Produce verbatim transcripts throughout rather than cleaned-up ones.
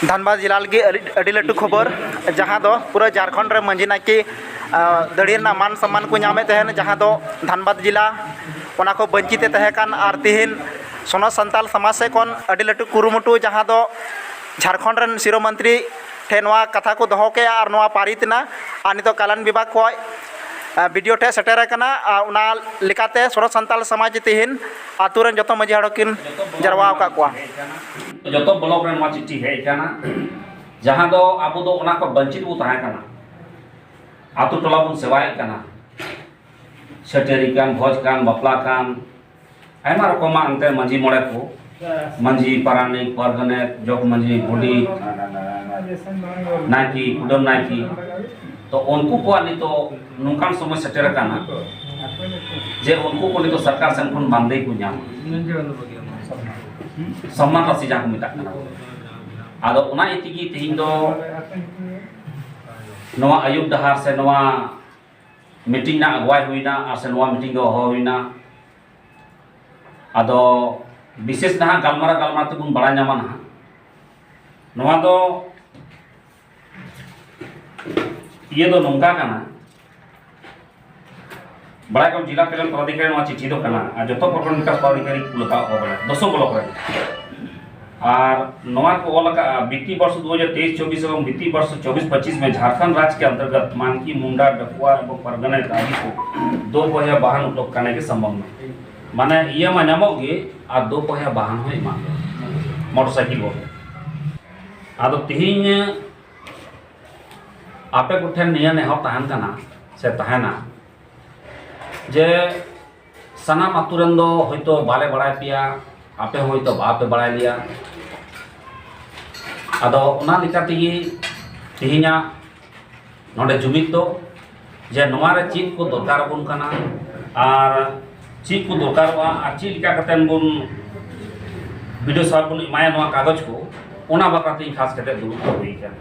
ᱫᱷᱟᱱᱵᱟᱫᱽ ᱡᱮᱞᱟ ᱞᱟᱹᱜᱤᱫ ᱟᱹᱰᱤ, ᱟᱹᱰᱤ ᱞᱟᱹᱴᱩ ᱠᱷᱚᱵᱚᱨ, ᱡᱟᱦᱟᱸ ᱫᱚ ᱯᱩᱨᱟᱹ ᱡᱷᱟᱲᱠᱷᱚᱸᱰ ᱨᱮ ᱢᱟᱹᱡᱷᱤ ᱱᱟᱭᱠᱮ, ᱟ, ᱫᱟᱲᱮ ᱨᱮᱱᱟᱜ ᱢᱟᱱ ᱥᱚᱱᱢᱟᱱ ᱠᱚ ᱧᱟᱢᱮᱫ ᱛᱟᱦᱮᱱ, ᱡᱟᱦᱟᱸ ᱫᱚ ᱫᱷᱟᱱᱵᱟᱫᱽ ᱡᱮᱞᱟ ᱚᱱᱟ ᱠᱚ ᱵᱟᱧᱪᱤᱛ ᱮ ᱛᱟᱦᱮᱸ ᱠᱟᱱ᱾ ᱟᱨ ᱛᱤᱦᱤᱧ ᱥᱚᱱᱚᱛ ᱥᱟᱱᱛᱟᱞ ᱥᱚᱢᱟᱡᱽ ᱥᱮᱫ ᱠᱷᱚᱱ ᱟᱹᱰᱤ ᱞᱟᱹᱴᱩ ᱠᱩᱨᱩᱢᱩᱴᱩ, ᱡᱟᱦᱟᱸ ᱫᱚ ᱡᱷᱟᱲᱠᱷᱚᱸᱰ ᱨᱮᱱ ᱥᱤᱨᱟᱹ ᱢᱚᱱᱛᱨᱤ ᱴᱷᱮᱱ ᱱᱚᱣᱟ ᱠᱟᱛᱷᱟ ᱠᱚ ᱫᱚᱦᱚ ᱠᱮᱜᱼᱟ ᱟᱨ ᱱᱚᱣᱟ ᱯᱟᱹᱨᱤᱛ ᱮᱱᱟ᱾ ᱟᱨ ᱱᱤᱛᱚᱜ ᱠᱟᱞᱟᱱ ᱵᱤᱵᱷᱟᱜᱽ ᱠᱷᱚᱱ, ᱟ, ᱵᱤ ᱰᱤ ᱳ ᱴᱷᱮᱱ ᱥᱮᱴᱮᱨ ᱟᱠᱟᱱᱟ᱾ ᱟᱨ ᱚᱱᱟ ᱞᱮᱠᱟᱛᱮ ᱥᱚᱱᱚᱛ ᱥᱟᱱᱛᱟᱞ ᱥᱚᱢᱟᱡᱽ ᱛᱤᱦᱤᱧ ᱟᱛᱳ ᱨᱮᱱ ᱡᱚᱛᱚ ᱢᱟᱹᱡᱷᱤ ᱦᱚᱲ ᱠᱤᱱ ᱡᱟᱨᱣᱟ ᱟᱠᱟᱫ ᱠᱚᱣᱟ᱾ ᱡᱚᱛᱚ ᱵᱞᱚᱠ ᱨᱮ ᱱᱚᱣᱟ ᱪᱤᱴᱷᱤ ᱦᱮᱡ ᱟᱠᱟᱱᱟ, ᱡᱟᱦᱟᱸ ᱫᱚ ᱟᱵᱚ ᱫᱚ ᱚᱱᱟ ᱠᱷᱚᱱ ᱵᱚᱧᱪᱤᱛ ᱵᱚ ᱛᱟᱦᱮᱸ ᱠᱟᱱᱟ᱾ ᱟᱛᱳ ᱴᱚᱞᱟ ᱵᱚᱱ ᱥᱮᱵᱟᱭᱮᱫ ᱠᱟᱱᱟ, ᱪᱷᱟᱹᱴᱭᱟᱹᱨᱤ ᱠᱟᱱ, ᱵᱷᱚᱡᱽ ᱠᱟᱱ, ᱵᱟᱯᱞᱟ ᱠᱟᱱ, ᱟᱭᱢᱟ ᱨᱚᱠᱚᱢᱟᱜ ᱮᱱᱛᱮ ᱢᱟᱹᱡᱷᱤ ᱢᱚᱬᱮ ᱠᱚ, ᱢᱟᱹᱡᱷᱤ, ᱯᱟᱨᱟᱱᱤᱠ, ᱯᱟᱨᱜᱟᱱᱮᱛ, ᱡᱚᱜᱽ ᱢᱟᱹᱡᱷᱤ, ᱜᱚᱰᱮᱛ, ᱱᱟᱭᱠᱮ, ᱠᱩᱰᱟᱹᱢ ᱱᱟᱭᱠᱮ, ᱛᱚ ᱩᱱᱠᱩ ᱠᱚᱣᱟᱜ ᱱᱤᱛᱚᱜ ᱱᱚᱝᱠᱟᱱ ᱥᱚᱢᱚᱭ ᱥᱮᱴᱮᱨ ᱟᱠᱟᱱᱟ ᱡᱮ ᱩᱱᱠᱩ ᱠᱚ ᱱᱤᱛᱚᱜ ᱥᱚᱨᱠᱟᱨ ᱥᱮᱱ ᱠᱷᱚᱱ ᱢᱟᱱᱫᱮᱭ ᱠᱚ ᱧᱟᱢᱟ, ᱥᱚᱢᱢᱟᱱ ᱨᱟᱥᱤ ᱡᱟᱦᱟᱸ ᱠᱚ ᱢᱮᱛᱟᱜ ᱠᱟᱱᱟ᱾ ᱟᱫᱚ ᱚᱱᱟ ᱤᱭᱟᱹ ᱛᱮᱜᱮ ᱛᱮᱦᱮᱧ ᱫᱚ ᱱᱚᱣᱟ ᱟᱹᱭᱩᱨ ᱰᱟᱦᱟᱨ ᱥᱮ ᱱᱚᱣᱟ ᱢᱤᱴᱤᱝ ᱨᱮᱱᱟᱜ ᱟᱜᱩᱣᱟᱭ ᱦᱩᱭᱱᱟ ᱟᱨ ᱥᱮ ᱱᱚᱣᱟ ᱢᱤᱴᱤᱝ ᱫᱚ ᱦᱚᱦᱚ ᱦᱩᱭᱱᱟ᱾ ᱟᱫᱚ ᱵᱤᱥᱮᱥ ᱱᱟᱦᱟᱜ ᱜᱟᱞᱢᱟᱨᱟᱣ ᱜᱟᱞᱢᱟᱨᱟᱣ ᱛᱮᱵᱚᱱ ᱵᱟᱲᱟᱭ ᱧᱟᱢᱟ ᱱᱟᱦᱟᱜ᱾ ᱱᱚᱣᱟ ᱫᱚ ᱤᱭᱟᱹ ᱫᱚ ᱱᱚᱝᱠᱟ ᱠᱟᱱᱟ, ᱵᱟᱲᱟᱭ ᱠᱚᱢ ᱡᱤᱞᱟ ᱠᱟᱹᱨᱤᱭᱟᱹ ᱯᱚᱫᱟᱫᱷᱤᱠᱟᱨᱤ ᱱᱚᱣᱟ ᱪᱤᱴᱷᱤ ᱫᱚ ᱠᱟᱱᱟ ᱟᱨ ᱡᱚᱛᱚ ᱯᱨᱚᱠᱷᱚᱸᱰ ᱵᱤᱠᱟᱥ ᱯᱚᱫᱟᱫᱷᱤᱠᱟᱨᱤ ᱠᱚ ᱞᱮᱠᱟ ᱚᱠᱚᱭ ᱵᱟᱲᱟᱭ ᱫᱚᱥᱚ ᱵᱞᱚᱠ ᱨᱮ᱾ ᱟᱨ ᱱᱚᱣᱟ ᱠᱚ ᱚᱞ ᱟᱠᱟᱫᱼᱟ ᱵᱤᱛᱛᱤ ᱵᱚᱨᱥ ᱫᱩ ᱦᱟᱡᱟᱨ ᱛᱮᱭᱤᱥ ᱪᱚᱵᱵᱤᱥ ᱮᱵᱚᱝ ᱵᱤᱛᱛᱤ ᱵᱚᱨᱥ ᱪᱚᱵᱵᱤᱥ ᱯᱚᱸᱪᱤᱥ ᱢᱮ ᱡᱷᱟᱲᱠᱷᱚᱸᱰ ᱨᱟᱡᱽ ᱠᱮ ᱚᱱᱛᱚᱨᱜᱚᱛ ᱢᱟᱱᱠᱤ, ᱢᱩᱱᱰᱟ, ᱰᱟᱠᱩᱣᱟ ᱮᱵᱚᱝ ᱯᱟᱨᱜᱟᱱᱟ ᱟᱫᱤ ᱠᱚ ᱫᱳ ᱯᱚᱦᱭᱟ ᱵᱟᱦᱟᱱ ᱩᱯᱞᱚᱵᱽᱫᱷ ᱠᱟᱨᱱᱮ ᱠᱮ ᱥᱚᱢᱵᱷᱚᱵ ᱢᱮ᱾ ᱢᱟᱱᱮ ᱤᱭᱟᱹ ᱢᱟ ᱧᱟᱢᱚᱜ ᱜᱮ ᱟᱨ ᱫᱳ ᱯᱚᱦᱭᱟ ᱵᱟᱦᱟᱱ ᱦᱚᱸ ᱮᱢᱟᱜ ᱜᱮ, ᱢᱚᱴᱚᱨ ᱥᱟᱭᱠᱮᱞ ᱵᱚᱞᱮ᱾ ᱟᱫᱚ ᱛᱤᱦᱤᱧ ᱟᱯᱮ ᱠᱚᱴᱷᱮᱱ ᱱᱤᱭᱟᱹ ᱱᱮᱦᱚᱨ ᱛᱟᱦᱮᱱ ᱠᱟᱱᱟ ᱥᱮ ᱛᱟᱦᱮᱱᱟ ᱡᱮ ᱥᱟᱱᱟᱢ ᱟᱛᱳ ᱨᱮᱱ ᱫᱚ ᱦᱚᱭᱛᱳ ᱵᱟᱞᱮ ᱵᱟᱲᱟᱭ ᱯᱮᱭᱟ, ᱟᱯᱮ ᱦᱚᱸ ᱦᱚᱭᱛᱳ ᱵᱟᱯᱮ ᱵᱟᱲᱟᱭ ᱞᱮᱭᱟ᱾ ᱟᱫᱚ ᱚᱱᱟ ᱞᱮᱠᱟ ᱛᱮᱜᱮ ᱛᱮᱦᱮᱧᱟᱜ ᱱᱚᱰᱮ ᱡᱩᱢᱤᱫ ᱫᱚ ᱡᱮ ᱱᱚᱣᱟ ᱨᱮ ᱪᱮᱫ ᱠᱚ ᱫᱚᱨᱠᱟᱨ ᱟᱵᱚᱱ ᱠᱟᱱᱟ ᱟᱨ ᱪᱮᱫ ᱠᱚ ᱫᱚᱨᱠᱟᱨᱚᱜᱼᱟ ᱟᱨ ᱪᱮᱫ ᱞᱮᱠᱟ ᱠᱟᱛᱮ ᱵᱚᱱ ᱵᱤ ᱰᱤ ᱳ ᱥᱟᱨ ᱵᱚᱱ ᱮᱢᱟᱭᱟ ᱱᱚᱣᱟ ᱠᱟᱜᱚᱡᱽ ᱠᱚ, ᱚᱱᱟ ᱵᱟᱠᱷᱨᱟ ᱛᱮ ᱠᱷᱟᱥ ᱠᱟᱛᱮ ᱫᱩᱲᱩᱵ ᱦᱩᱭ ᱠᱟᱱᱟ᱾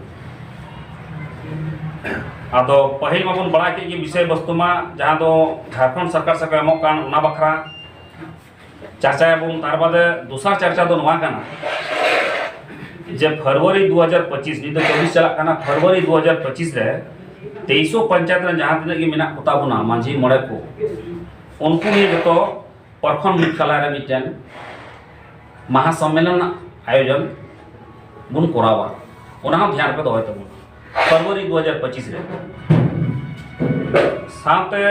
ᱟᱫᱚ ᱯᱟᱹᱦᱤᱞ ᱢᱟᱵᱚᱱ ᱵᱟᱲᱟᱭ ᱠᱮᱫ ᱜᱮ ᱵᱤᱥᱚᱭ ᱵᱚᱥᱛᱩ ᱢᱟ ᱡᱟᱦᱟᱸ ᱫᱚ ᱡᱷᱟᱲᱠᱷᱚᱸᱰ ᱥᱚᱨᱠᱟᱨ ᱥᱮᱫ ᱠᱷᱚᱱ ᱮᱢᱚᱜ ᱠᱟᱱ, ᱚᱱᱟ ᱵᱟᱠᱷᱨᱟ ᱪᱟᱨᱪᱟᱭᱟᱵᱚᱱ᱾ ᱛᱟᱨ ᱵᱟᱫᱮ ᱫᱚᱥᱟᱨ ᱪᱟᱨᱪᱟ ᱫᱚ ᱱᱚᱣᱟ ᱠᱟᱱᱟ ᱡᱮ ᱯᱷᱮᱵᱽᱨᱩᱣᱟᱨᱤ ᱫᱩ ᱦᱟᱡᱟᱨ ᱯᱚᱸᱪᱤᱥ, ᱱᱤᱛ ᱫᱚ ᱪᱚᱵᱵᱤᱥ ᱪᱟᱞᱟᱜ ᱠᱟᱱᱟ, ᱯᱷᱮᱵᱽᱨᱩᱣᱟᱨᱤ ᱫᱩ ᱦᱟᱡᱟᱨ ᱯᱚᱸᱪᱤᱥ ᱨᱮ ᱛᱮᱭᱤᱥᱚ ᱯᱚᱧᱪᱟᱭᱮᱛ ᱨᱮ ᱡᱟᱦᱟᱸ ᱛᱤᱱᱟᱹᱜ ᱜᱮ ᱢᱮᱱᱟᱜ ᱠᱚᱛᱟ ᱵᱚᱱᱟ ᱢᱟᱹᱡᱷᱤ ᱢᱚᱬᱮ ᱠᱚ, ᱩᱱᱠᱩ ᱱᱤᱭᱮ ᱡᱚᱛᱚ ᱯᱨᱚᱠᱷᱚᱸᱰ ᱢᱩᱠᱷᱭᱟᱞᱚᱭ ᱨᱮ ᱢᱤᱫᱴᱮᱱ ᱢᱟᱦᱟ ᱥᱚᱢᱢᱮᱞᱚᱱ ᱟᱭᱳᱡᱚᱱ ᱵᱚᱱ ᱠᱚᱨᱟᱣᱟ᱾ ᱚᱱᱟ ᱦᱚᱸ ᱫᱷᱮᱭᱟᱱ ᱨᱮᱯᱮ ᱫᱚᱦᱚᱭ ᱛᱟᱵᱚᱱᱟ, ᱯᱷᱮᱵᱽᱨᱩᱣᱟᱨᱤ ᱫᱩ ᱦᱟᱡᱟᱨ ᱯᱚᱸᱪᱤᱥ ᱨᱮ᱾ ᱥᱟᱶᱛᱮ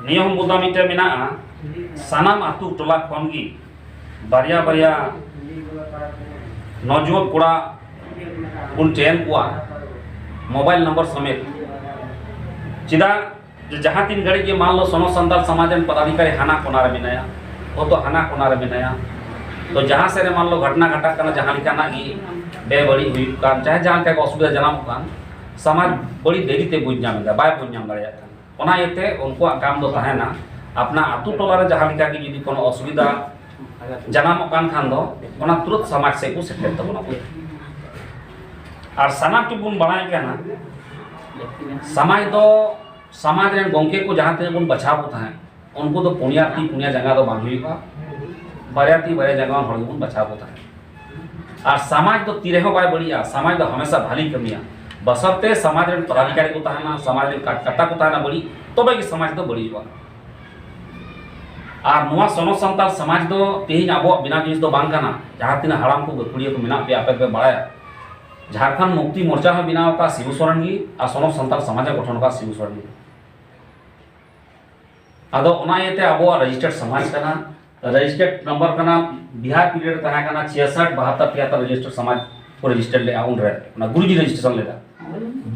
ᱱᱤᱭᱟᱹ ᱦᱚᱸ ᱢᱩᱫᱽᱫᱟ ᱢᱤᱫᱴᱮᱱ ᱢᱮᱱᱟᱜᱼᱟ, ᱥᱟᱱᱟᱢ ᱟᱹᱛᱩ ᱴᱚᱞᱟ ᱠᱷᱚᱱ ᱜᱮ ᱵᱟᱨᱭᱟ ᱵᱟᱨᱭᱟ ᱱᱚᱡᱩᱣᱟᱹᱱ ᱠᱚᱲᱟ ᱵᱚᱱ ᱪᱚᱭᱚᱱ ᱠᱚᱣᱟ, ᱢᱳᱵᱟᱭᱤᱞ ᱱᱚᱢᱵᱚᱨ ᱥᱚᱢᱮᱛ᱾ ᱪᱮᱫᱟᱜ ᱡᱮ ᱡᱟᱦᱟᱸ ᱛᱤᱱ ᱜᱷᱟᱹᱲᱤᱡ ᱜᱮ ᱢᱟᱱ ᱞᱚ ᱥᱚᱱᱚᱛ ᱥᱟᱱᱛᱟᱲ ᱥᱚᱢᱟᱡᱽ ᱨᱮᱱ ᱯᱚᱫᱟᱫᱷᱤᱠᱟᱨᱤ ᱦᱟᱱᱟ ᱠᱚᱱᱟ ᱨᱮ ᱢᱮᱱᱟᱭᱟ, ᱦᱚᱭᱛᱳ ᱦᱟᱱᱟ ᱠᱚᱱᱟ ᱨᱮ ᱢᱮᱱᱟᱭᱟ, ᱛᱚ ᱡᱟᱦᱟᱸ ᱥᱮᱫ ᱨᱮ ᱢᱟᱱ ᱞᱚ ᱜᱷᱚᱴᱱᱟ ᱜᱷᱟᱴᱟᱜ ᱠᱟᱱᱟ, ᱡᱟᱦᱟᱸ ᱞᱮᱠᱟᱱᱟᱜ ᱜᱮ ᱵᱮᱵᱟᱹᱲᱤᱡ ᱦᱩᱭᱩᱜ ᱠᱟᱱ, ᱪᱟᱦᱮ ᱡᱟᱦᱟᱸ ᱞᱮᱠᱟ ᱜᱮ ᱚᱥᱩᱵᱤᱫᱷᱟ ᱡᱟᱱᱟᱢᱚᱜ ᱠᱟᱱ, ᱥᱚᱢᱟᱡᱽ ᱵᱟᱹᱲᱤᱡ ᱫᱮᱨᱤ ᱛᱮ ᱵᱩᱡᱽ ᱧᱟᱢ ᱮᱫᱟ, ᱵᱟᱭ ᱵᱩᱡᱽ ᱧᱟᱢ ᱫᱟᱲᱮᱭᱟᱜ ᱠᱟᱱᱟ᱾ ᱚᱱᱟ ᱤᱭᱟᱹᱛᱮ ᱩᱱᱠᱩᱣᱟᱜ ᱠᱟᱢ ᱫᱚ ᱛᱟᱦᱮᱱᱟ, ᱟᱯᱱᱟ ᱟᱹᱛᱩ ᱴᱚᱞᱟ ᱨᱮ ᱡᱟᱦᱟᱸ ᱞᱮᱠᱟ ᱜᱮ ᱡᱩᱫᱤ ᱠᱳᱱᱳ ᱚᱥᱩᱵᱤᱫᱷᱟ ᱡᱟᱱᱟᱢᱚᱜ ᱠᱟᱱ ᱠᱷᱟᱱ ᱫᱚ ᱚᱱᱟ ᱛᱩᱨᱟᱹᱛ ᱥᱚᱢᱟᱡᱽ ᱥᱮᱫ ᱠᱚ ᱥᱮᱴᱮᱨ ᱛᱟᱵᱚᱱᱟ᱾ ᱟᱨ ᱥᱟᱱᱟᱢ ᱠᱚᱵᱚᱱ ᱵᱟᱲᱟᱭ ᱠᱟᱱᱟ, ᱥᱚᱢᱟᱡᱽ ᱫᱚ, ᱥᱚᱢᱟᱡᱽ ᱨᱮᱱ ᱜᱚᱢᱠᱮ ᱠᱚ ᱡᱟᱦᱟᱸ ᱛᱤᱱᱟᱹᱜ ᱵᱚᱱ ᱵᱟᱪᱷᱟᱣ ᱠᱚ ᱛᱟᱦᱮᱸᱫ, ᱩᱱᱠᱩ ᱫᱚ ᱯᱩᱱᱭᱟ ᱛᱤ ᱯᱩᱱᱭᱟ ᱡᱟᱸᱜᱟ ᱫᱚ ᱵᱟᱝ ᱦᱩᱭᱩᱜᱼᱟ, ᱵᱟᱨᱭᱟ ᱛᱤ ᱵᱟᱨᱭᱟ ᱡᱟᱸᱜᱟ ᱦᱚᱲ ᱜᱮᱵᱚᱱ ᱵᱟᱪᱷᱟᱣ ᱠᱚ ᱛᱟᱦᱮᱸᱫ᱾ ᱟᱨ ᱥᱚᱢᱟᱡᱽ ᱫᱚ ᱛᱤᱨᱮᱦᱚᱸ ᱵᱟᱭ ᱵᱟᱹᱲᱤᱡᱼᱟ, ᱥᱚᱢᱟᱡᱽ ᱫᱚ ᱦᱟᱢᱮᱥᱟ ᱵᱷᱟᱹᱞᱤ ᱠᱟᱹᱢᱤᱭᱟ, ᱵᱟᱥᱚᱨᱛᱮ ᱥᱚᱢᱟᱡᱽ ᱨᱮᱱ ᱯᱚᱫᱟᱫᱷᱤᱠᱟᱨᱤ ᱠᱚ ᱛᱟᱦᱮᱱᱟ, ᱥᱚᱢᱟᱡᱽ ᱨᱮᱱ ᱠᱟ-, ᱠᱟᱴᱟ ᱠᱚ ᱛᱟᱦᱮᱱᱟ ᱵᱟᱹᱲᱤᱡ, ᱛᱚᱵᱮ ᱜᱮ ᱥᱚᱢᱟᱡᱽ ᱫᱚ ᱵᱟᱹᱲᱤᱡᱚᱜᱼᱟ᱾ ᱟᱨ ᱱᱚᱣᱟ ᱥᱚᱱᱚᱛ ᱥᱟᱱᱛᱟᱲ ᱥᱚᱢᱟᱡᱽ ᱫᱚ ᱛᱮᱦᱮᱧ ᱟᱵᱚᱣᱟᱜ ᱵᱮᱱᱟᱣ ᱡᱤᱱᱤᱥ ᱫᱚ ᱵᱟᱝ ᱠᱟᱱᱟ᱾ ᱡᱟᱦᱟᱸ ᱛᱤᱱᱟᱹᱜ ᱦᱟᱲᱟᱢ ᱠᱚ ᱜᱟᱹᱠᱷᱩᱲᱤᱭᱟᱹ ᱠᱚ ᱢᱮᱱᱟᱜ ᱯᱮᱭᱟ, ᱟᱯᱮ ᱯᱮ ᱵᱟᱲᱟᱭᱟ, ᱡᱷᱟᱲᱠᱷᱚᱸᱰ ᱢᱩᱠᱛᱤ ᱢᱳᱨᱪᱟ ᱦᱚᱸ ᱵᱮᱱᱟᱣ ᱟᱠᱟᱫ ᱥᱤᱵᱩ ᱥᱚᱨᱮᱱ ᱜᱮ, ᱟᱨ ᱥᱚᱱᱚᱛ ᱥᱟᱱᱛᱟᱲ ᱥᱚᱢᱟᱡᱽ ᱮ ᱜᱚᱴᱷᱚᱱ ᱟᱠᱟᱫ ᱥᱤᱵᱩ ᱥᱚᱨᱮᱱ ᱜᱮ᱾ ᱟᱫᱚ ᱚᱱᱟ ᱤᱭᱟᱹᱛᱮ ᱟᱵᱚᱣᱟᱜ ᱨᱮᱡᱤᱥᱴᱟᱨ ᱥᱚᱢᱟᱡᱽ ᱠᱟᱱᱟ, ᱨᱮᱡᱤᱥᱴᱟᱨ ᱱᱚᱢᱵᱚᱨ ᱠᱟᱱᱟ, ᱵᱤᱦᱟᱨ ᱯᱤᱨᱤᱭᱚᱰ ᱨᱮ ᱛᱟᱦᱮᱸ ᱠᱟᱱᱟ ᱪᱷᱤᱭᱟᱥᱚᱴ ᱵᱟᱦᱟᱛᱛᱚᱨ ᱛᱤᱦᱟᱛᱛᱚᱨ ᱨᱮᱡᱤᱥᱴᱟᱨ ᱥᱚᱢᱟᱡᱽ ᱠᱚ ᱨᱮᱡᱤᱥᱴᱟᱨ ᱞᱮᱫᱼᱟ, ᱩᱱᱨᱮ ᱚᱱᱟ ᱜᱩᱨᱩᱡᱤ ᱨᱮᱡᱤᱥᱴᱨᱮᱥᱚᱱ ᱞᱮᱫᱟ᱾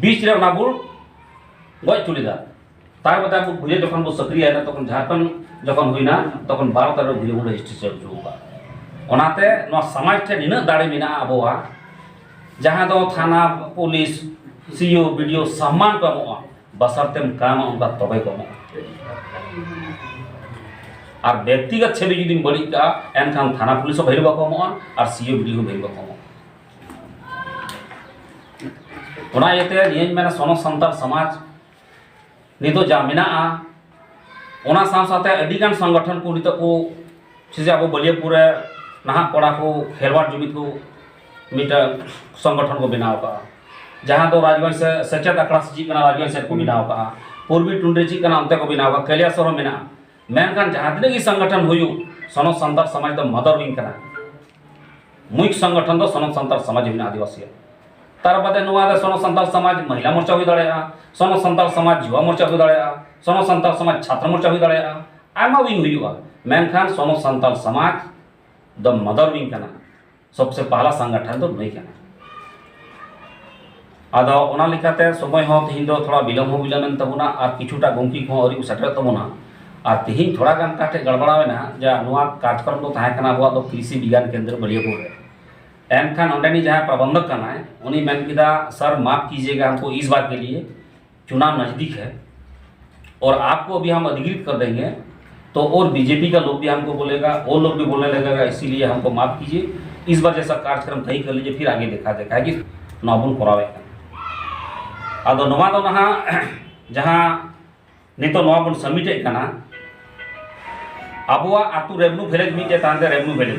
ᱵᱤᱪ ᱨᱮ ᱚᱱᱟ ᱵᱚᱱ ᱜᱚᱡ ᱦᱚᱪᱚ ᱞᱮᱫᱟ᱾ ᱛᱟᱨ ᱵᱟᱫᱮ ᱟᱵᱚ ᱵᱷᱩᱭᱟᱹ ᱡᱚᱠᱷᱚᱱ ᱵᱚ ᱥᱟᱹᱠᱨᱤᱭᱟᱭᱮᱱᱟ, ᱛᱚᱠᱷᱚᱱ ᱡᱷᱟᱲᱠᱷᱚᱸᱰ ᱡᱚᱠᱷᱚᱱ ᱦᱩᱭᱱᱟ, ᱛᱚᱠᱷᱚᱱ ᱵᱟᱨᱚ ᱛᱟᱹᱨᱤᱠᱷ ᱵᱷᱩᱭᱟᱹ ᱵᱚᱱ ᱨᱮᱡᱤᱥᱴᱨᱮᱥᱚᱱ ᱦᱚᱪᱚ ᱠᱟᱜᱼᱟ᱾ ᱚᱱᱟᱛᱮ ᱱᱚᱣᱟ ᱥᱚᱢᱟᱡᱽ ᱴᱷᱮᱱ ᱱᱤᱱᱟᱹᱜ ᱫᱟᱲᱮ ᱢᱮᱱᱟᱜᱼᱟ ᱟᱵᱚᱣᱟᱜ, ᱡᱟᱦᱟᱸ ᱫᱚ ᱛᱷᱟᱱᱟ, ᱯᱩᱞᱤᱥ, ᱥᱤ ᱤ ᱳ, ᱵᱤ ᱰᱤ ᱳ ᱥᱚᱢᱢᱟᱱ ᱠᱚ ᱮᱢᱚᱜᱼᱟ, ᱵᱟᱥᱟᱨ ᱛᱮᱢ ᱠᱟᱢᱟ ᱚᱱᱠᱟ ᱛᱚᱵᱮ ᱠᱚ ᱮᱢᱚᱜᱼᱟ᱾ ᱟᱨ ᱵᱮᱠᱛᱤᱜᱚᱛ ᱪᱷᱚᱵᱤ ᱡᱩᱫᱤᱢ ᱵᱟᱹᱲᱤᱡ ᱠᱟᱜᱼᱟ, ᱮᱱᱠᱷᱟᱱ ᱛᱷᱟᱱᱟ ᱯᱩᱞᱤᱥ ᱦᱚᱸ ᱵᱷᱟᱹᱜᱤ ᱵᱟᱠᱚ ᱮᱢᱚᱜᱼᱟ ᱟᱨ ᱥᱤ ᱤ ᱳ, ᱵᱤ ᱰᱤ ᱳ ᱦᱚᱸ ᱵᱷᱟᱹᱜᱤ ᱵᱟᱠᱚ ᱮᱢᱚᱜᱼᱟ᱾ ᱚᱱᱟ ᱤᱭᱟᱹᱛᱮ ᱱᱤᱭᱟᱹᱧ ᱢᱮᱱᱟ, ᱥᱚᱱᱚᱛ ᱥᱟᱱᱛᱟᱲ ᱥᱚᱢᱟᱡᱽ ᱱᱤᱛᱚᱜ ᱡᱟ ᱢᱮᱱᱟᱜᱼᱟ, ᱚᱱᱟ ᱥᱟᱶ ᱥᱟᱶᱛᱮ ᱟᱹᱰᱤᱜᱟᱱ ᱥᱚᱝᱜᱚᱴᱷᱚᱱ ᱠᱚ ᱱᱤᱛᱚᱜ ᱠᱚ, ᱥᱮ ᱟᱵᱚ ᱵᱟᱹᱞᱤᱭᱟᱹᱯᱩᱨ ᱨᱮ ᱱᱟᱦᱟᱜ ᱠᱚᱲᱟ ᱠᱚ ᱠᱷᱮᱞᱣᱟᱲ ᱡᱩᱢᱤᱫ ᱠᱚ ᱢᱤᱫᱴᱟᱝ ᱥᱚᱝᱜᱚᱴᱷᱚᱱ ᱠᱚ ᱵᱮᱱᱟᱣ ᱠᱟᱜᱼᱟ, ᱡᱟᱦᱟᱸ ᱫᱚ ᱨᱟᱡᱽᱜᱚᱸᱡᱽ ᱥᱮ ᱥᱮᱪᱮᱫ ᱟᱠᱷᱲᱟ ᱥᱮ ᱪᱮᱫ ᱠᱟᱱᱟ, ᱨᱟᱡᱽᱜᱚᱸᱡᱽ ᱥᱮᱫ ᱠᱚ ᱵᱮᱱᱟᱣ ᱠᱟᱜᱼᱟ, ᱯᱩᱨᱵᱤ ᱴᱩᱱᱰᱤ ᱪᱮᱫ ᱠᱟᱱᱟ, ᱚᱱᱛᱮ ᱠᱚ ᱵᱮᱱᱟᱣ ᱠᱟᱜᱼᱟ, ᱠᱟᱞᱤᱭᱟᱥᱚᱨ ᱦᱚᱸ ᱢᱮᱱᱟᱜᱼᱟ᱾ ᱢᱮᱱᱠᱷᱟᱱ ᱡᱟᱦᱟᱸ ᱛᱤᱱᱟᱹᱜ ᱜᱮ ᱥᱚᱝᱜᱚᱴᱷᱚᱱ ᱦᱩᱭᱩᱜ, ᱥᱚᱱᱚᱛ ᱥᱟᱱᱛᱟᱲ ᱥᱚᱢᱟᱡᱽ ᱫᱚ ᱢᱟᱫᱟᱨ ᱣᱤᱝ ᱠᱟᱱᱟ᱾ ᱢᱩᱭ ᱥᱚᱝᱜᱚᱴᱷᱚᱱ ᱫᱚ ᱥᱚᱱᱚᱛ ᱥᱟᱱᱛᱟᱲ ᱥᱚᱢᱟᱡᱽ ᱢᱮᱱᱟᱜᱼᱟ, ᱟᱹᱫᱤᱵᱟᱹᱥᱤᱭᱟᱜ᱾ ᱛᱟᱨ ᱵᱟᱫᱮ ᱱᱚᱣᱟ ᱨᱮ ᱥᱚᱱᱚᱛ ᱥᱟᱱᱛᱟᱲ ᱥᱚᱢᱟᱡᱽ ᱢᱚᱦᱤᱞᱟ ᱢᱳᱨᱪᱟ ᱦᱩᱭ ᱫᱟᱲᱮᱭᱟᱜᱼᱟ, ᱥᱚᱱᱚᱛ ᱥᱟᱱᱛᱟᱲ ᱥᱚᱢᱟᱡᱽ ᱡᱩᱣᱟ ᱢᱳᱨᱪᱟ ᱦᱩᱭ ᱫᱟᱲᱮᱭᱟᱜᱼᱟ, ᱥᱚᱱᱚᱛ ᱥᱟᱱᱛᱟᱲ ᱥᱚᱢᱟᱡᱽ ᱪᱷᱟᱛᱨᱚ ᱢᱳᱨᱪᱟ ᱦᱩᱭ ᱫᱟᱲᱮᱭᱟᱜᱼᱟ, ᱟᱭᱢᱟ ᱣᱤᱝ ᱦᱩᱭᱩᱜᱼᱟ, ᱢᱮᱱᱠᱷᱟᱱ ᱥᱚᱱᱚᱛ ᱥᱟᱱᱛᱟᱲ ᱥᱚᱢᱟᱡᱽ ᱫᱚ ᱢᱟᱫᱟᱨ ᱣᱤᱝ ᱠᱟᱱᱟ᱾ ᱥᱚᱵᱥᱮ ᱯᱟᱦᱞᱟ ᱥᱚᱝᱜᱚᱴᱷᱚᱱ ᱫᱚ ᱱᱩᱭ ᱠᱟᱱᱟ᱾ ᱟᱫᱚ ᱚᱱᱟ ᱞᱮᱠᱟᱛᱮ ᱥᱚᱢᱚᱭ ᱦᱚᱸ ᱛᱮᱦᱮᱧ ᱫᱚ ᱛᱷᱚᱲᱟ ᱵᱤᱞᱚᱢ ᱦᱚᱸ ᱵᱤᱞᱚᱢᱮᱱ ᱛᱟᱵᱚᱱᱟ, ᱟᱨ ᱠᱤᱪᱷᱩᱴᱟ ᱜᱚᱢᱠᱮ ᱠᱚᱦᱚᱸ ᱟᱹᱣᱨᱤ ᱠᱚ ᱥᱮᱴᱮᱨᱚᱜ ᱛᱟᱵᱚᱱᱟ᱾ ᱟᱨ ᱛᱮᱦᱮᱧ ᱛᱷᱚᱲᱟ ᱜᱟᱱ ᱚᱠᱟ ᱴᱷᱮᱡ ᱜᱟᱲᱵᱟᱲᱟᱣ ᱮᱱᱟ, ᱡᱟ ᱱᱚᱣᱟ ᱠᱟᱨᱡᱚᱠᱨᱚᱢ ᱫᱚ ᱛᱟᱦᱮᱸ ᱠᱟᱱᱟ ᱟᱵᱚᱣᱟᱜ ᱫᱚ ᱠᱨᱤᱥᱤ ᱵᱤᱜᱽᱜᱟᱱ ᱠᱮᱱᱫᱨᱚ ᱵᱟᱹᱞᱤᱭᱟᱹᱯᱩᱨ ᱨᱮ᱾ ᱮᱱᱠᱷᱟᱱ ᱚᱸᱰᱮᱱᱤᱡ ᱡᱟᱦᱟᱸᱭ ᱯᱨᱚᱵᱚᱱᱫᱷᱚᱠ ᱠᱟᱱᱟᱭ, ᱩᱱᱤ ᱢᱮᱱ ᱠᱮᱫᱟ, "ᱥᱟᱨ, ᱢᱟᱯ ᱠᱤᱡᱤᱭᱮᱜᱟ, ᱦᱟᱢᱠᱳ ᱤᱥ ᱵᱟᱨ ᱠᱮ ᱞᱤᱭᱮ ᱪᱩᱱᱟᱣ ᱱᱟᱡᱫᱤᱠ ᱦᱮ, ᱚᱨ ᱟᱯᱠᱳ ᱟᱵᱷᱤ ᱦᱟᱢ ᱚᱫᱷᱤᱠᱨᱤᱛ ᱠᱟᱨ ᱫᱮᱝᱜᱮ, ᱛᱚ ᱚᱨ ᱵᱤᱡᱮᱯᱤ ᱠᱟ ᱞᱳᱜ ᱵᱷᱤ ᱦᱟᱢᱠᱳ ᱵᱳᱞᱮᱜᱟ, ᱚᱨ ᱞᱳᱜ ᱵᱷᱤ ᱵᱳᱞᱱᱮ ᱞᱟᱜᱮᱜᱟ, ᱤᱥᱤᱞᱤᱭᱮ ᱦᱟᱢᱠᱳ ᱢᱟᱯ ᱠᱤᱡᱤᱭᱮ, ᱤᱥ ᱵᱟᱨ ᱡᱮᱭᱥᱟ ᱠᱟᱨᱡᱚᱠᱨᱚᱢ ᱛᱟᱭ ᱠᱟᱨ ᱞᱤᱡᱤᱭᱮ, ᱯᱷᱤᱨ ᱟᱜᱮ ᱫᱮᱠᱷᱟ ᱡᱟᱭᱮᱜᱟ ᱠᱤ ᱱᱚᱣᱟ ᱵᱚᱱ ᱠᱚᱨᱟᱣᱮᱫ ᱠᱟᱱᱟ᱾" ᱟᱫᱚ ᱱᱚᱣᱟ ᱫᱚ ᱱᱟᱦᱟᱜ ᱡᱟᱦᱟᱸ ᱱᱤᱛᱚᱜ ᱱᱚᱣᱟ ᱵᱚᱱ ᱥᱟᱵᱢᱤᱴᱮᱫ ᱠᱟᱱᱟ, ᱟᱵᱚᱣᱟᱜ ᱟᱹᱛᱩ ᱨᱮᱵᱷᱱᱩ ᱵᱷᱤᱞᱮᱡᱽ ᱢᱤᱫᱴᱮᱡ ᱛᱟᱦᱮᱱ ᱛᱮ ᱨᱮᱵᱷᱱᱩ ᱵᱷᱤᱞᱮᱡᱽ,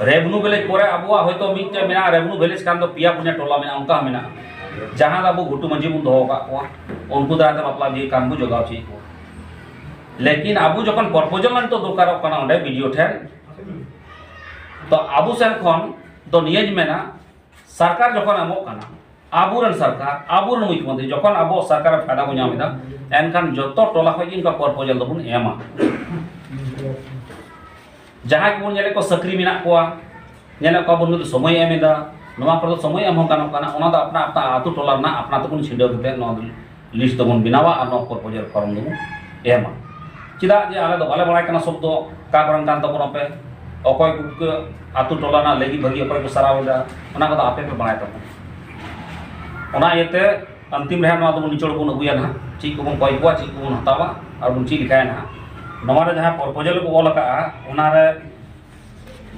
ᱨᱮᱵᱷᱱᱩ ᱵᱷᱤᱞᱮᱡᱽ ᱯᱚᱨᱮ ᱟᱵᱚᱣᱟᱜ ᱦᱚᱭᱛᱳ ᱢᱤᱫᱴᱮᱡ ᱢᱮᱱᱟᱜᱼᱟ, ᱨᱮᱵᱷᱱᱩ ᱵᱷᱤᱞᱮᱡᱽ ᱠᱷᱟᱱ ᱫᱚ ᱯᱮᱭᱟ ᱯᱩᱱᱭᱟ ᱴᱚᱞᱟ ᱢᱮᱱᱟᱜᱼᱟ, ᱚᱱᱠᱟ ᱦᱚᱸ ᱢᱮᱱᱟᱜᱼᱟ, ᱡᱟᱦᱟᱸ ᱫᱚ ᱟᱵᱚ ᱜᱷᱩᱴᱩ ᱢᱟᱹᱡᱷᱤ ᱵᱚᱱ ᱫᱚᱦᱚ ᱟᱠᱟᱫ ᱠᱚᱣᱟ, ᱩᱱᱠᱩ ᱫᱟᱨᱟᱭ ᱛᱮ ᱵᱟᱯᱞᱟ ᱵᱤᱦᱟᱹ ᱠᱟᱹᱢᱤ ᱵᱚ ᱡᱚᱜᱟᱣ ᱦᱚᱪᱚᱭᱮᱫ ᱠᱚᱣᱟ᱾ ᱞᱮᱠᱤᱱ ᱟᱵᱚ ᱡᱚᱠᱷᱚᱱ ᱯᱨᱚᱯᱳᱡᱟᱞ ᱱᱤᱛᱚᱜ ᱫᱚᱨᱠᱟᱨᱚᱜ ᱠᱟᱱᱟ ᱚᱸᱰᱮ ᱵᱤ ᱰᱤ ᱳ ᱴᱷᱮᱱ, ᱛᱚ ᱟᱵᱚ ᱥᱮᱱ ᱠᱷᱚᱱ ᱫᱚ ᱱᱤᱭᱟᱹᱧ ᱢᱮᱱᱟ, ᱥᱚᱨᱠᱟᱨ ᱡᱚᱠᱷᱚᱱ ᱮᱢᱚᱜ ᱠᱟᱱᱟ, ᱟᱵᱚᱨᱮᱱ ᱥᱚᱨᱠᱟᱨ, ᱟᱵᱚᱨᱮᱱ ᱢᱩᱠᱷᱭᱚᱢᱚᱱᱛᱨᱤ ᱡᱚᱠᱷᱚᱱ ᱟᱵᱚ ᱥᱚᱨᱠᱟᱨ ᱨᱮ ᱯᱷᱟᱭᱫᱟ ᱵᱚᱱ ᱧᱟᱢ ᱮᱫᱟ, ᱮᱱᱠᱷᱟᱱ ᱡᱚᱛᱚ ᱴᱚᱞᱟ ᱠᱷᱚᱱ ᱜᱮ ᱚᱱᱠᱟ ᱯᱨᱚᱯᱳᱡᱟᱞ ᱫᱚᱵᱚᱱ ᱮᱢᱟ᱾ ᱡᱟᱦᱟᱸᱭ ᱠᱚᱵᱚᱱ ᱧᱮᱞᱮᱫ ᱠᱚᱣᱟ ᱥᱟᱹᱠᱨᱤ ᱢᱮᱱᱟᱜ ᱠᱚᱣᱟ, ᱧᱮᱞᱮᱫ ᱠᱚᱣᱟ ᱵᱚᱱ ᱱᱩᱭ ᱫᱚ ᱥᱚᱢᱚᱭᱮ ᱮᱢ ᱮᱫᱟ, ᱱᱚᱣᱟ ᱠᱚᱨᱮ ᱫᱚ ᱥᱚᱢᱚᱭ ᱮᱢ ᱦᱚᱸ ᱜᱟᱱᱚᱜ ᱠᱟᱱᱟ, ᱚᱱᱟ ᱫᱚ ᱟᱯᱱᱟ ᱟᱯᱱᱟ ᱟᱹᱛᱩ ᱴᱚᱞᱟ ᱨᱮᱱᱟᱜ ᱟᱯᱱᱟ ᱛᱮᱵᱚᱱ ᱪᱷᱤᱰᱟᱹᱣ ᱠᱟᱛᱮ ᱱᱚᱣᱟ ᱫᱚ ᱞᱤᱥᱴ ᱫᱚᱵᱚᱱ ᱵᱮᱱᱟᱣᱟ ᱟᱨ ᱱᱚᱣᱟ ᱯᱨᱚᱯᱳᱡᱟᱞ ᱯᱷᱚᱨᱢ ᱫᱚᱵᱚᱱ ᱮᱢᱟ᱾ ᱪᱮᱫᱟᱜ ᱡᱮ ᱟᱞᱮ ᱫᱚ ᱵᱟᱞᱮ ᱵᱟᱲᱟᱭ ᱠᱟᱱᱟ ᱥᱚᱵᱽᱫᱚ ᱚᱠᱟ ᱠᱚᱨᱮᱱ ᱠᱟᱱ ᱛᱟᱵᱚᱱᱟ ᱯᱮ, ᱚᱠᱚᱭ ᱠᱚ ᱟᱹᱛᱩ ᱴᱚᱞᱟ ᱨᱮᱱᱟᱜ ᱞᱟᱹᱜᱤᱫ ᱵᱷᱟᱹᱜᱤ ᱚᱠᱚᱭ ᱠᱚ ᱥᱟᱨᱟᱣ ᱮᱫᱟ, ᱚᱱᱟ ᱠᱚᱫᱚ ᱟᱯᱮ ᱯᱮ ᱵᱟᱲᱟᱭ ᱛᱟᱵᱚᱱᱟ᱾ ᱚᱱᱟ ᱤᱭᱟᱹᱛᱮ ᱟᱱᱛᱤᱢ ᱨᱮ ᱦᱟᱸᱜ ᱱᱚᱣᱟ ᱫᱚᱵᱚᱱ ᱱᱤᱪᱚᱲ ᱵᱚᱱ ᱟᱹᱜᱩᱭᱟ ᱱᱟᱦᱟᱜ, ᱪᱮᱫ ᱠᱚᱵᱚᱱ ᱠᱚᱭ ᱠᱚᱣᱟ, ᱪᱮᱫ ᱠᱚᱵᱚᱱ ᱦᱟᱛᱟᱣᱟ ᱟᱨ ᱵᱚᱱ ᱪᱮᱫ ᱞᱮᱠᱟᱭᱟ ᱱᱟᱦᱟᱜ᱾ ᱱᱚᱣᱟ ᱨᱮ ᱡᱟᱦᱟᱸ ᱯᱨᱚᱯᱳᱡᱟᱞ ᱠᱚ ᱚᱞ ᱟᱠᱟᱫᱼᱟ, ᱚᱱᱟ ᱨᱮ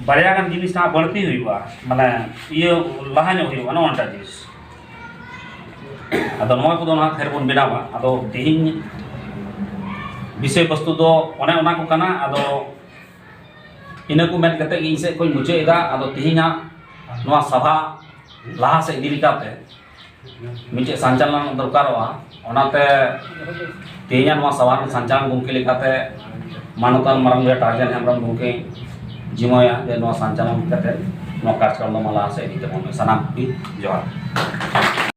ᱵᱟᱨᱭᱟ ᱜᱟᱱ ᱡᱤᱱᱤᱥ ᱱᱟᱦᱟᱜ ᱵᱟᱹᱲᱛᱤ ᱦᱩᱭᱩᱜᱼᱟ, ᱢᱟᱱᱮ ᱤᱭᱟᱹ ᱞᱟᱦᱟ ᱧᱚᱜ ᱦᱩᱭᱩᱜᱼᱟ, ᱱᱚᱜᱼᱚ ᱱᱚᱝᱠᱟ ᱡᱤᱱᱤᱥ᱾ ᱟᱫᱚ ᱱᱚᱣᱟ ᱠᱚᱫᱚ ᱱᱟᱦᱟᱜ ᱠᱷᱮᱨ ᱵᱚᱱ ᱵᱮᱱᱟᱣᱟ᱾ ᱟᱫᱚ ᱛᱮᱦᱮᱧ ᱵᱤᱥᱚᱭ ᱵᱚᱥᱛᱩ ᱫᱚ ᱚᱱᱮ ᱚᱱᱟ ᱠᱚ ᱠᱟᱱᱟ᱾ ᱟᱫᱚ ᱤᱱᱟᱹ ᱠᱚ ᱢᱮᱱ ᱠᱟᱛᱮ ᱜᱮ ᱤᱧ ᱥᱮᱫ ᱠᱷᱚᱱ ᱢᱩᱪᱟᱹᱫ ᱮᱫᱟ᱾ ᱟᱫᱚ ᱛᱮᱦᱮᱧᱟᱜ ᱱᱚᱣᱟ ᱥᱟᱵᱷᱟ ᱞᱟᱦᱟ ᱥᱮᱫ ᱤᱫᱤ ᱞᱮᱠᱟᱛᱮ ᱢᱤᱫᱴᱮᱡ ᱥᱟᱧᱪᱟᱞᱚᱱ ᱫᱚᱨᱠᱟᱨᱚᱜᱼᱟ᱾ ᱚᱱᱟᱛᱮ ᱛᱮᱦᱮᱧᱟᱜ ᱱᱚᱣᱟ ᱥᱟᱵᱷᱟ ᱨᱮᱱ ᱥᱟᱧᱪᱟᱞᱚᱱ ᱜᱚᱢᱠᱮ ᱞᱮᱠᱟᱛᱮ ᱢᱟᱱᱚᱛᱟᱱ ᱢᱟᱨᱟᱝ ᱵᱚᱭᱦᱟ ᱴᱟᱨᱡᱟᱱ ᱦᱮᱢᱵᱨᱚᱢ ᱜᱚᱢᱠᱮ ᱡᱤᱢᱟᱹᱭᱟ ᱡᱮ ᱱᱚᱣᱟ ᱥᱟᱧᱪᱟᱞᱚᱱ ᱠᱟᱛᱮ ᱱᱚᱣᱟ ᱠᱟᱨᱡᱚᱠᱨᱚᱢ ᱫᱚ ᱢᱟ ᱞᱟᱦᱟ ᱥᱮᱫ ᱤᱫᱤ ᱛᱟᱵᱚᱱ ᱢᱮ᱾ ᱥᱟᱱᱟᱢ ᱠᱚᱜᱮ ᱡᱚᱦᱟᱨ᱾